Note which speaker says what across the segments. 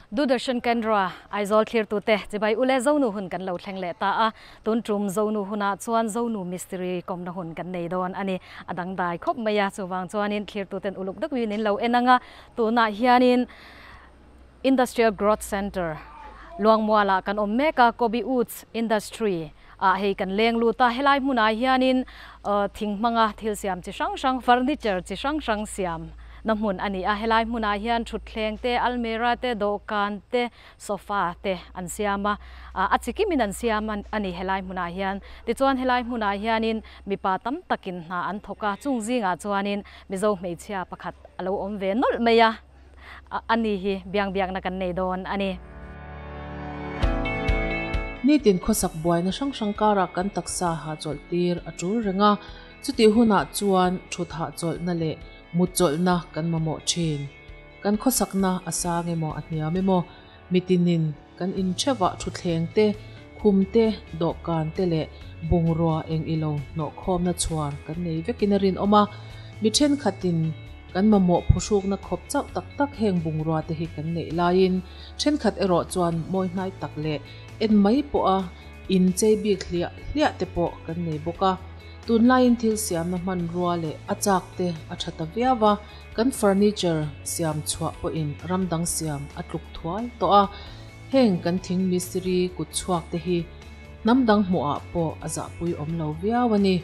Speaker 1: Doordarshan Kendra, Aizawl thlirtute chibai ule Zonu hun kan lo thleng leh ta a, tun tum Zonu hunah chuan Zonu Mistiri kawmna hun kan nei dawn a ni. A dangdai khawp mai a, chuvang chuanin thlirtuten uluk deuhin in lo en ang a, tunah hianin Industrial Growth Centre, Luangmualah kan awm mek a, Kobe Woods Industry ah hei kan leng lut a, helai hmunah hianin thing hmanga thil siam chi hrang hrang, furniture chi hrang hrang siam na hmun a ni a, helai hmunah hian thutthleng te, almirah te, dawhkan te, sofa te an siam a, a chi kimin an siam a ni helai hmunah hian. Tichuan helai hmunah hianin mipa tam takin hna an thawk a, chung zingah chuanin Mizo hmeichhia pakhat a lo awm ve nawlh mai a. A ni hi biang biakna kan nei dawn a ni.
Speaker 2: Nitin khawsak buaina hrang hrang karah kan taksa ha chawlh tir a tul reng a, chutih hunah chuan thut hahchawlhna leh mut chawlhna kan mamawh thin. Kan khawsakna a sang emaw a hniam emaw, mitinin kan intheuhah thutthleng te, khum te, dawhkan te leh bungrua eng ilo hnawhkhawmna chhuar kan nei vekin a rinawm a. Mi thenkhatin kan mamawh phuhrukna khawp chauh tak tak heng bungrua te hi kan neih laiin thenkhat erawh chuan mawi hnai tak leh en mai pawha inchei bik hliah hliah te pawh kan nei bawk a. Tunlaiin thil siamna hmanrua leh a chak te a tha ta viau a. Kan furniture siam chhuah pawhin ram dang siam a tluk thuai tawh a, heng kan thing mistiri kut chhuak te hi hnam dang hmuhah pawh a zahpui awm lo viau a ni.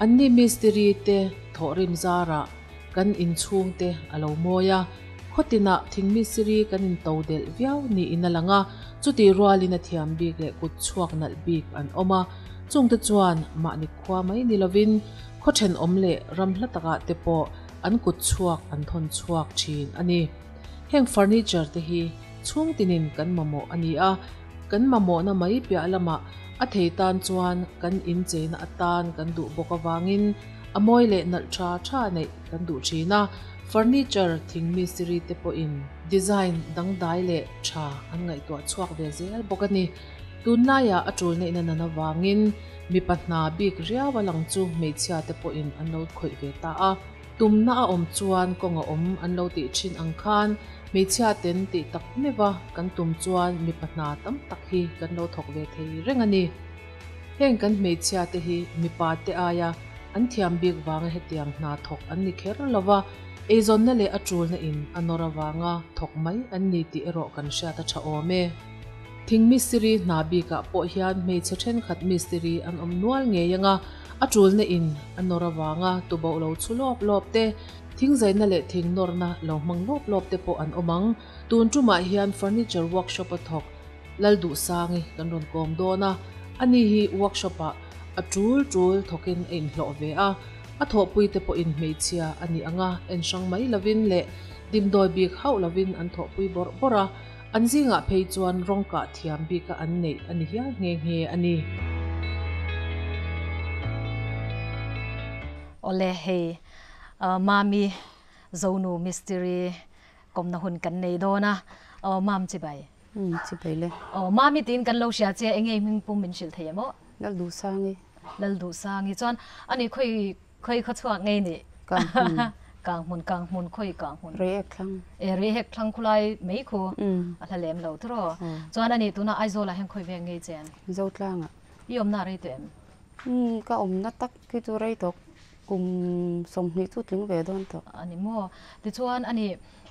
Speaker 2: Anni mistiri te thawhrim zarah kan inchhung te a lo mawi a, khaw tinah thing mistiri kan into delh viau niin a lang a, chutih rualin a thiam bik leh kut chhuak nalh bik an awm a, chungte chuan mahni khua mai ni lovin Khaw thenawm leh ram hla takah te pawh an kut chhuak an thawn chhuak thin a ni. Heng furniture te hi chhung tinin kan mamawh a ni a, kan mamawhna mai piah lamah a thei tan chuan kan incheina atan kan duh bawk avangin a mawi leh nalh tha tha neih kan duh thin a, furniture thing mistiri te pawhin design dangdai leh tha an ngaihtuah chhuak ve zel bawk a ni. Tunlaiah a tul neihna nan avangin Mipa hna bik riau a lang chu hmeichhia te pawhin an lo khawih ve ta a, tumna a awm chuan kawng a awm an lo tih thin ang khan hmeichhia ten tih tak meuh a kan tum chuan mipa hna tam tak hi kan lo thawk ve thei reng a ni. Heng kan hmeichhia te hi mipa te aia an thiam bik vanga hetiang hna thawk an ni kher lo va, eizawnna leh a tulna in a nawr avanga thawk mai an ni tih erawh kan hriat a tha awm e. Thing mistiri hna bikah pawh hian hmeichhe thenkhat mistiri an awm nual ngei anga, a tulna in a nawr avanga tuboh lo chhu lawp lawp te, thing zaina leh thing nawrna lo hmang lawp lawp te pawh an awm ang. Tun tumah hian furniture workshop a thawk Lalduhsangi kan rawn kawm dawn a, ani hi workshop ah a tul tul thawkin a inhlawh ve a, a thawhpui te pawhin hmeichhia a nih anga en hrang mai lovin leh dimdawi bik hauh lovin an thawhpui bawrh bawrh a, An zingah phei chuan rawng kah thiam bika an neih a ni hial nghe nghe a ni.
Speaker 1: Awle hei Mami Zonu Mistiri kawmna hun kan nei dawn a, aw Mam chibai.
Speaker 3: Umm chibai le.
Speaker 1: Aw Mami tiin kan lo hria che enge i hming pum min hrilh thei em aw?
Speaker 3: Lalduhsangi.
Speaker 1: Lalduhsangi chuan ani khawi Khawi khaw chhuak ngei nih.
Speaker 3: Kang hmun.
Speaker 1: Kang hmun, kang hmun, khawi kang hmun.
Speaker 3: Rei ek thlang.
Speaker 1: E, rei ek thlang khulai mai khu. A hla lem lo tiraw. Chuan ani tuna Aizawl ah hian khawi veng ngei chen?
Speaker 3: Zotlang ah.
Speaker 1: I awmna rei tawh em?
Speaker 3: Umm, ka awmna tak hi chu rei tawh kum 20 chu tling ve dawn tawh.
Speaker 1: Ani maw? Tichuan ani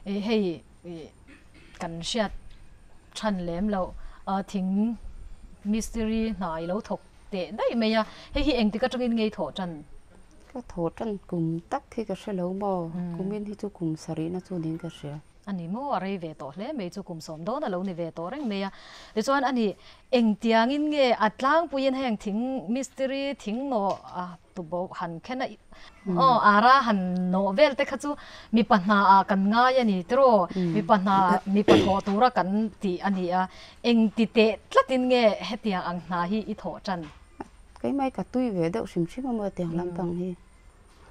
Speaker 1: hei kan hriat than lem loh thing mistiri hna i lo thawk teh daih mai a, hei hi engtik atangin ngei thawh tan?
Speaker 3: Ka thawh tan kum tak hi ka hre lo maw, kumin hi chu kum sarihna chu niin ka hria.
Speaker 1: A ni maw, a rei ve tawh hle mai chu kum 10 dawn a lo ni ve tawh reng mai a. Tichuan a ni, engtiangin nge a tlangpuiin heng thing mistiri thing nawh a tuboh han khen a, aw ara han nawh vel te kha chu mipa hna ah kan ngai a ni tiraw, mipa hna mipa thawh tura kan tih a ni a, Engti teh tlatin nge hetiang ang hna hi i thawh tan?
Speaker 3: Keimah hi ka tui ve deuh hrim hrim a maw hetiang lampang hi.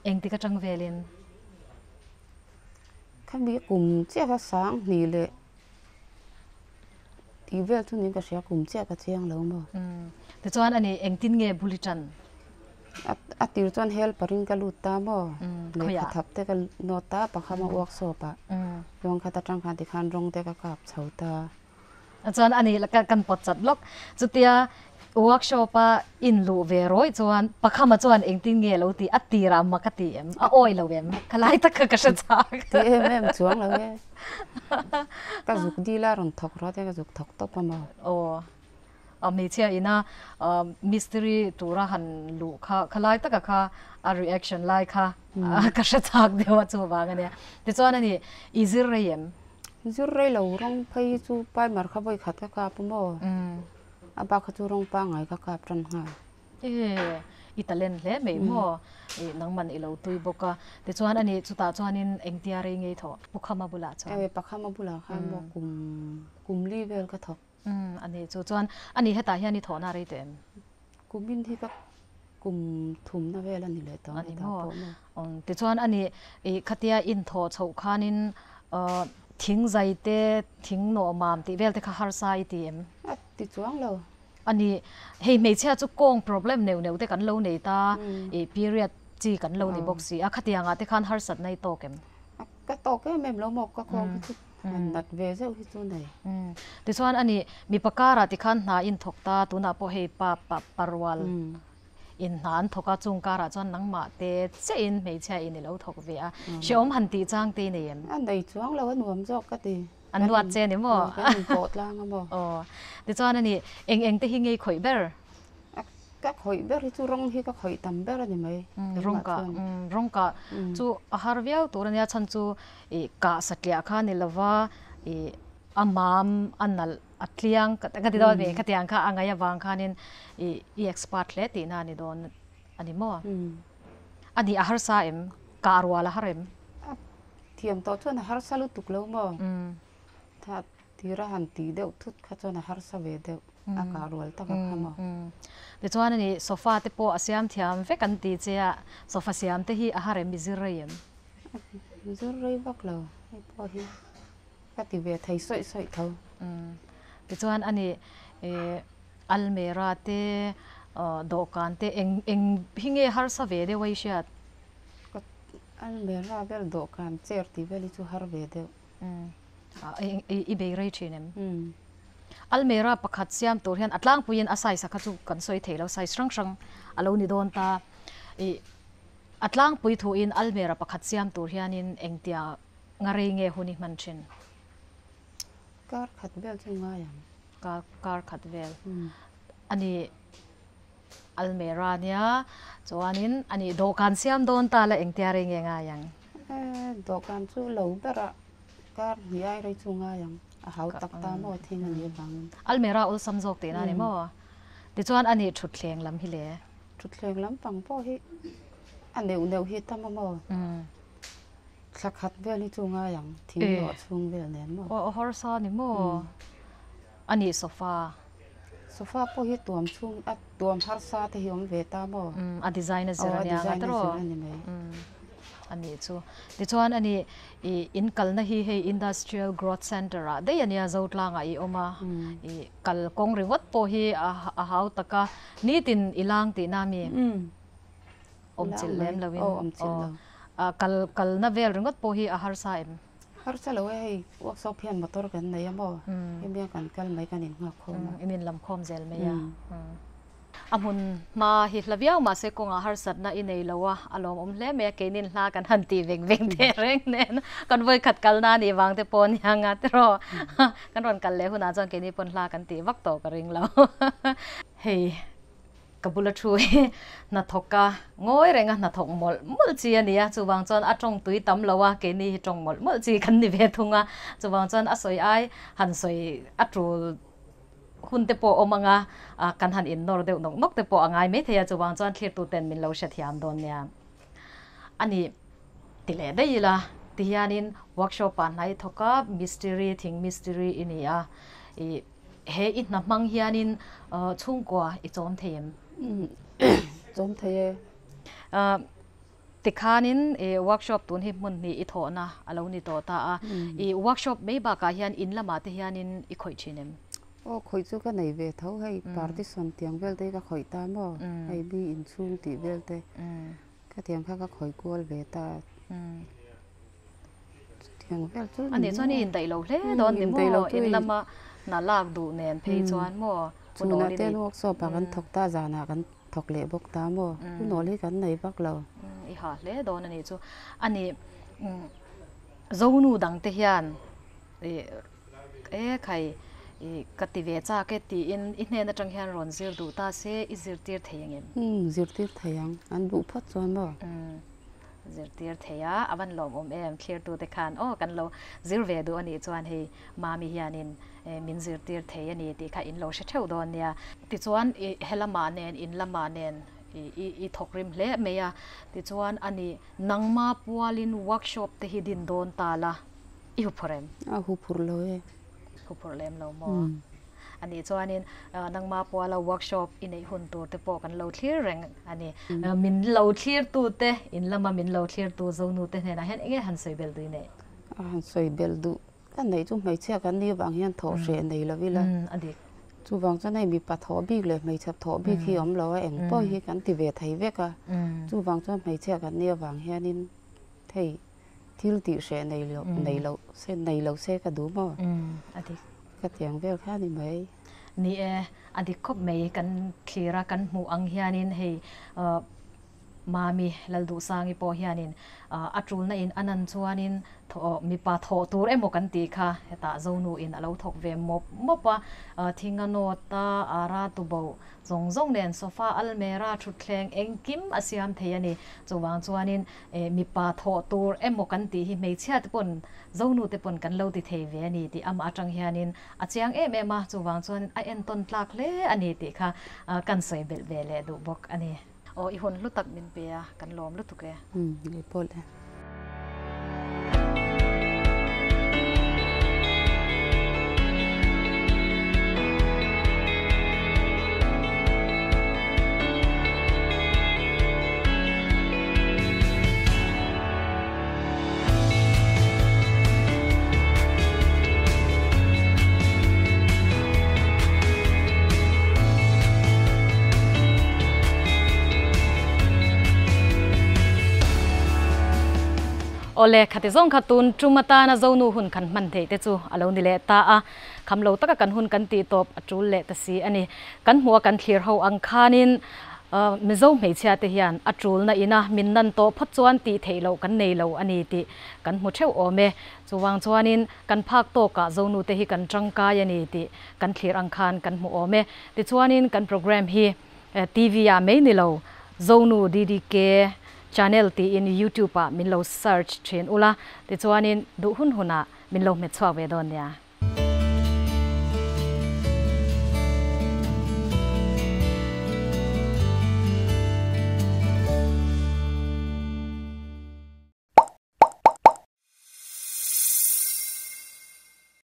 Speaker 1: Engti ka tang velin?
Speaker 3: Khami kum chiah kha sang hnih leh tih vel chu niin ka hria kum chiah ka chiang lo maw.
Speaker 1: Tichuan ani engtin nge bul i tan?
Speaker 3: A tir chuan helper in ka lut ta maw? Lehkha thap te ka nawt ta pakhama workshop ah. Chuan khata tang khan tikhan rawng te ka kap chho ta.
Speaker 1: Chuan ani kan pawt chat lawk. Chutia workshop a in luh ve rawih chuan Pakhama chuan engtin nge lo tih a tirah mak a ti em? A awi lo em? Ka lai tak kha ka hre chak.
Speaker 3: Ti em em chuang lo e. Ka zuk dil a rawn thawk rawh te ka zuk thawk tawp a maw?
Speaker 1: Aw. A hmeichhia ina mystery tura han luh kha kha lai taka kha a reaction lai kha ka hre chak deuh a chuvang a nia. Tichuan ani i zir rei em?
Speaker 3: Zir rei lo rawng phei hi chu primer kha vawi khat ka kap a maw? A bak kha chu rawng pangngai ka kap tan nghal.
Speaker 1: E, i talent hle mai maw? I nangman i lo tui bawk a. Tichuan ani chutah chuanin engtia rei ngei thawh? Pukhama bulah chuan.
Speaker 3: E, Pakhama bulah khan maw kum kum li vel ka thawk.
Speaker 1: Umm a ni chu chuan a ni hetah hian i thawhna rei teh em?
Speaker 3: Kumin hi ka kum thumna vel a ni leh tawh
Speaker 1: a ni maw? Umm tichuan a ni i khatia inthawh chhoh khanin thing zai te thing nawh mam tih vel te kha harsa i ti em?
Speaker 3: A ti chuang lo.
Speaker 1: A ni hei hmeichhia chu kawng problem neuh neuh te kan lo nei ta i period chi kan lo ni bawk si a khatiangah te khan harsatna i tawk em?
Speaker 3: Ka tawk em em lo maw ka kawng hi chu han nat ve zeuh hi chu nei.
Speaker 1: Tichuan ani mipa karah tikhan hna in thawk ta tunah pawh hei pa pa parual in hna an thawk a chung karah chuan nangmah te chiah in hmeichhia in i lo thawk ve a hrehawm han tih chang te i nei em?
Speaker 3: A nei chuang lo a nuam zawk ka ti.
Speaker 1: An luat che ni maw?
Speaker 3: Kan inpawh tlang a maw?
Speaker 1: Aw tichuan ani eng eng te hi ngei khawih ber?
Speaker 3: Ka khawih ber hi chu rawng hi ka khawih tam ber a ni mai.
Speaker 1: Rawng kah rawng kah chu a har viau tur a nia chhan chu ih kah satliah kha ni lova ih a mam a nalh a tliang ka ti dawn a ni khatiang kha a ngaih avang khanin ih i expert hle tihna a ni dawn a ni maw? A nih a harsa em? Kah rual a har em?
Speaker 3: A thiam tawh chuan a harsa lutuk lo maw? Tira han tih deuh thut kha chuan a harsa ve deuh, a kah rual tak a kha maw.
Speaker 1: Tichuan ani sofa te pawh a siam thiam vek an ti che a, sofa siam te hi a har em i zir rei em?
Speaker 3: Zir rei vak lo, hei pawh hi ka ti ve thei sawih sawih tho.
Speaker 1: Tichuan ani almera te dawhkan te eng eng hi nge harsa ve deuh a i hriat?
Speaker 3: Almera vel dawhkan chair tih vel hi chu har ve deuh.
Speaker 1: I bei rei thin em? Almera pakhat siam tur hian a tlangpuiin a size a kha chu kan sawi thei lo, size hrang hrang a lo ni dawn ta. I a tlangpui thuin almera pakhat siam tur hianin engtia nga rei nge hun i hman thin?
Speaker 3: Kar khat vel chu ngai ang.
Speaker 1: Kar kar khat vel. Ani almera nia chuanin ani dawhkan siam dawn ta la engtia rei nge ngai ang?
Speaker 3: Dawhkan chu lo berah kar hnih ai rei chu ngai ang, a hau tak ta maw thing a nih avangin.
Speaker 1: Almera awlsam zawk tihna a ni maw? Tichuan a nih thutthleng lam hi le?
Speaker 3: Thutthleng lam pang pawh hi a neuh neuh hi tam a maw? Thla khat vel hi chu ngai ang, thing lawh chhung vel nen maw?
Speaker 1: Aw a harsa a ni maw? A nih sofa.
Speaker 3: Sofa pawh hi tuam chhung a tuam harsa te hi awm ve ta maw?
Speaker 1: A design a zir a nia nga tawh.
Speaker 3: A design a zir a ni mai.
Speaker 1: A nih chu. Tichuan a ni i in kalna hi hei Industrial Growth Centre ah daih a nia Zotlangah i awm a. I kal kawng ringawt pawh hi a hau tak a. Nitin i lang tihna mi? Awm chilh lem lo in.
Speaker 3: Aw awm chilh lo.
Speaker 1: Kal kalna vel ringawt pawh hi a harsa em?
Speaker 3: Harsa lo e hei workshop hian motor kan nei a maw hemi a kan kal mai kan innghak khawm a.
Speaker 1: In inlam khawm zel mai a. A hmun hma hi hla viau mahse kawngah harsatna i nei lo a, a lawmawm hle mai a keinin hla kan han tih veng veng teh reng nen kan vawikhat kalna a nih vang te pawh nia nga tiraw kan rawn kal leh hunah chuan keini pawn hla kan tih vak tawh ka ring lo hei. Ka bula thu hi hnathawk a ngawi reng a, hnathawk mawlh mawlh chi a ni a, chuvang chuan a tawng tui tam lo a, keini hi tawng mawlh mawlh chi kan ni ve thung a, chuvang chuan a sawi ai han sawi a tul hun te pawh awm ang a, kan han innawr deuh nawk nawk te pawh a ngai maithei a, chuvang chuan thlirtu ten min lo hrethiam dawn nia. A ni ti leh daih ila, tihianin workshop ah hnai thawk a, mistiri thing mistiri i ni a, ih. He i hna hmang hianin chhungkua i chawm thei em?
Speaker 3: Chawm thei e.
Speaker 1: Tikhanin i workshop tun hi hmun hnih i thawhna a lo ni tawh ta a. I workshop mai bakah hian in lamah te hianin i khawih thin em?
Speaker 3: Aw, khawih chu ka nei ve tho. Hei partition tiang vel te hi ka khawih ta maw? Hei mi inchhung tih vel te. Khatiang kha ka khawih kual ve ta. Chutiang vel chu
Speaker 1: Ani chuan i indaih lo hle dawn ni maw? In lama hna lak duh nen phei chuan maw?
Speaker 3: Chhunah te an workshop ah kan thawk ta, zanah kan thawk leh bawk ta maw? Hunawl hi kan nei vak lo.
Speaker 1: I ha hle dawn a nih chu. Ani Zonu dang te hian e khai i ka ti ve chak e tiin i hnen atang hian rawn zir duh ta se i zirtir thei ang em?
Speaker 3: Umm zirtir thei ang, an duh phawt chuan maw?
Speaker 1: Umm zirtir thei a, a van lawmawm em thlirtute khan aw kan lo zir ve duh a nih chuan hei Mami hianin min zirtir thei a ni tih kha in lo hre theuh dawn nia. Tichuan i helamah nen in lamah nen i i thawk rim hle mai a, tichuan a nih nangma pualin workshop te hi din dawn ta la i huphurh em?
Speaker 3: A huphurh lo e.
Speaker 1: Huphurh lem lo maw? A nih chuanin nangma puala workshop i neih hun tur te pawh kan lo thlir reng a ni. Min lo thlirtu te, in lama min lo thlirtu Zonu te hnenah hian enge han sawi bel duh i neih?
Speaker 3: A han sawi bel duh ka neih chu hmeichhia kan nih avang hian thawh hreh nei lo ila.
Speaker 1: A dik.
Speaker 3: Chuvang chuan hei mipa thawh bik leh hmeichhe thawh bik hi awm lo a, eng pawh hi kan ti ve thei vek a. Chuvang chuan hmeichhia kan nih avang hianin hei Thil tih hreh nei lo nei lo se nei lo se ka duh maw?
Speaker 1: A dik.
Speaker 3: Ka tiang vel kha a ni mai.
Speaker 1: Ni e, a dik khawp mai. Kan thlir a, kan hmuh ang hianin hei Mami Lalduhsangi pawh hianin a tulna in a nan chuanin mipa thawh tur emaw kan tih kha hetah Zonu in a lo thawk ve mawp mawp a, thinga nawt a, ara tuboh zawng zawng nen sofa almera thutthleng engkim a siam thei a ni. Chuvang chuanin Mipa thawh tur emaw kan tih hi hmeichhia te pawn Zonu te pawn kan lo ti thei ve a ni tih amah atang hianin a chiang em em a, chuvang chuan a entawn tlak hle a ni tih kha kan sawi belh ve leh duh bawk a ni. Aw i hun hlu tak min pe a, kan lawm lutuk e.
Speaker 3: Umm, ngei pawh le.
Speaker 1: Awle, khati zawng kha tun tum atana Zonu hun kan hman theih te chu a lo ni leh ta a, kham lo taka kan hun kan tih tawp a tul leh ta si a ni. Kan hmuh a kan thlir ho ang khanin Mizo hmeichhia te hian a tulna ina min nan tawh phawt chuan tih theih loh kan nei lo a ni tih kan hmu theuh awm e. Chuvang chuanin kan phak tawkah Zonu te hi kan tangkai a ni tih kan thlir ang khan kan hmu awm e. Tichuanin kan program hi TV ah mai ni lo Zonu DDK channel tiin YouTube ah min lo search thin ula, tichuanin duh hun hunah min lo hmet chhuak ve dawn nia.